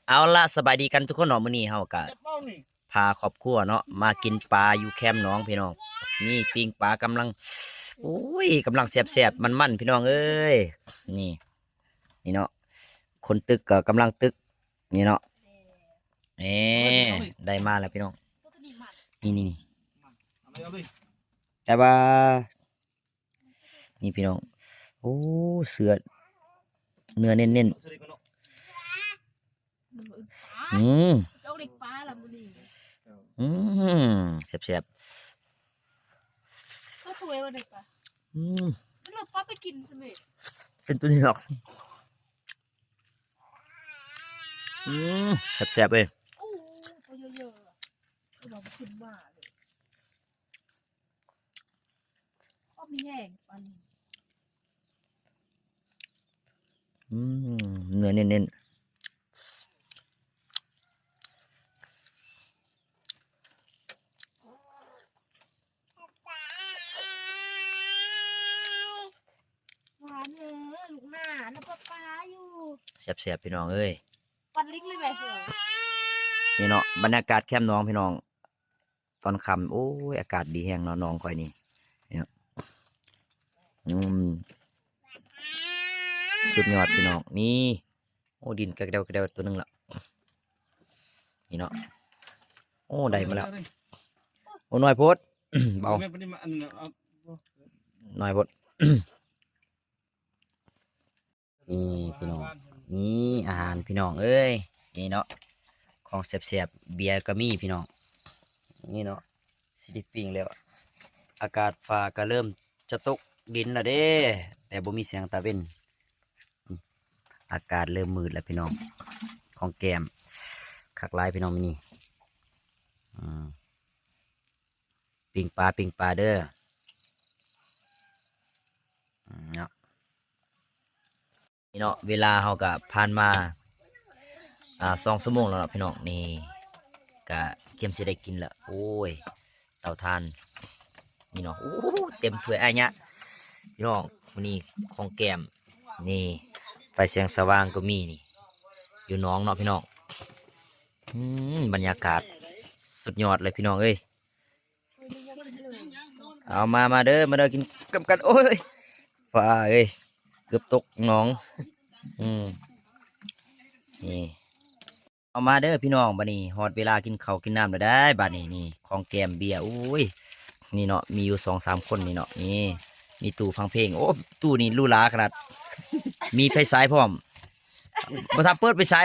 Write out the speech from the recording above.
ເອົາລະ ສະບາຍດີກັນທຸກຄົນເນາະ, ມື້ນີ້ເຮົາກະພາຄອບຄົວເນາະ ມາກິນປາຢູ່ແຄມໜອງພີ່ນ້ອງ. ນີ້ປີ້ງປາກຳລັງ ໂອ້ຍ ກຳລັງແຊບໆ ມັນໆ ພີ່ນ້ອງເອີຍ. ນີ້ ນີ້ເນາະ ຄົນຕຶກກໍກຳລັງຕຶກ ນີ້ເນາະ. ເອີ ໄດ້ມາແລ້ວພີ່ນ້ອງ ນີ້ໆ ແຕ່ວ່າ ນີ້ພີ່ນ້ອງ ໂອ້ ເສື້ອ ເນື້ອເນັ້ນໆ ອືມ ເຈົ້າເລັກປາລະມື້ນີ້ ອືມ ແຊບໆ ສະສວຍວ່າເດັກປາ ອືມ ເປັນລະປາໄປກິນຊະເມ ເປັນຕົວນີ້ດອກ ອືມ ແຊບໆເລີຍ ໂອ້ ໂຕໃຫຍ່ໆ ລະຄືວ່າມັນຂຶ້ນມາເລີຍ. ກໍມີແຮງປານນີ້ ອືມ ເນື້ອເນັ້ນໆ ຫວານເດີລູກໜ້າ ນ້ຳປາປາຢູ່ ແຊບໆ ພີ່ນ້ອງເອີຍ ປັນລິກເລີຍແມ່ ນີ້ເນາະ ບັນຍາກາດແຄມໜອງພີ່ນ້ອງ. ຕອນຄ່ຳ ໂອ້ຍ ອາກາດດີແຮງເນາະ ໜອງຂ້ອຍນີ້ ນີ້ເນາະ ອືມ ສຸດຍອດພີ່ນ້ອງ ນີ້ ໂອ້ ດິນກະແດວກະແດວຕົວໜຶ່ງລະ ນີ້ເນາະ ໂອ້ ໄດ້ມາແລ້ວ ໂອ້ ນ້ອຍໂພດ ເອົາ ນ້ອຍໂພດ. ນີ້ພີ່ນ້ອງ ນີ້ອາຫານພີ່ນ້ອງເອີຍ ນີ້ເນາະ ຂອງແຊບໆ ເບຍກໍມີພີ່ນ້ອງ ນີ້ເນາະ ຊິໄດ້ປີ້ງແລ້ວ ອາກາດຟ້າກໍເລີ່ມຈະຕົກດິນແລ້ວເດ້ ແຕ່ບໍ່ມີແສງຕາເວັນ ອາກາດເລີ່ມມືດແລ້ວພີ່ນ້ອງ ຂອງແກ້ມຄັກຫຼາຍພີ່ນ້ອງມື້ນີ້ ອືມ ປີ້ງປາ ປີ້ງປາເດີ ອືມ ເນາະ. ນີ້ເນາະ ເວລາເຮົາກະຜ່ານມາ ອ່າ ສອງຊົ່ວໂມງແລ້ວເນາະພີ່ນ້ອງ ນີ້ກະກຽມຊິໄດ້ກິນລະ ໂອ້ຍ ເຕົາຖ່ານ ນີ້ເນາະ ໂອ້ ເຕັມຖ້ວຍອາຍະ ພີ່ນ້ອງ ມື້ນີ້ຂອງແກ້ມ ນີ້ ໄຟແສງສະຫວ່າງກໍມີນີ້ ຢູ່ໜອງເນາະພີ່ນ້ອງ ອືມ ບັນຍາກາດສຸດຍອດເລີຍພີ່ນ້ອງເອີຍ. ເອົາມາ ມາເດີ ມາເດີ ກິນນຳກັນ ໂອ້ຍ ຟ້າເອີຍ ເກືອບຕົກໜອງ ອືມ ນີ້ ເອົາມາເດີພີ່ນ້ອງ ບາດນີ້ຮອດເວລາກິນເຂົ້າກິນນ້ຳແລ້ວໄດ໋ ບາດນີ້ ນີ້ ຂອງແກ້ມເບຍ ໂອ້ຍ ນີ້ເນາະ ມີຢູ່ສອງສາມຄົນນີ້ເນາະ ນີ້ ມີຕູ້ຟັງເພງ ໂອ້ ຕູ້ນີ້ຫຼູຫຼາຂະໜາດ ມີໄຟສາຍພ້ອມ ບໍ່ທັນເປີດໄຟສາຍ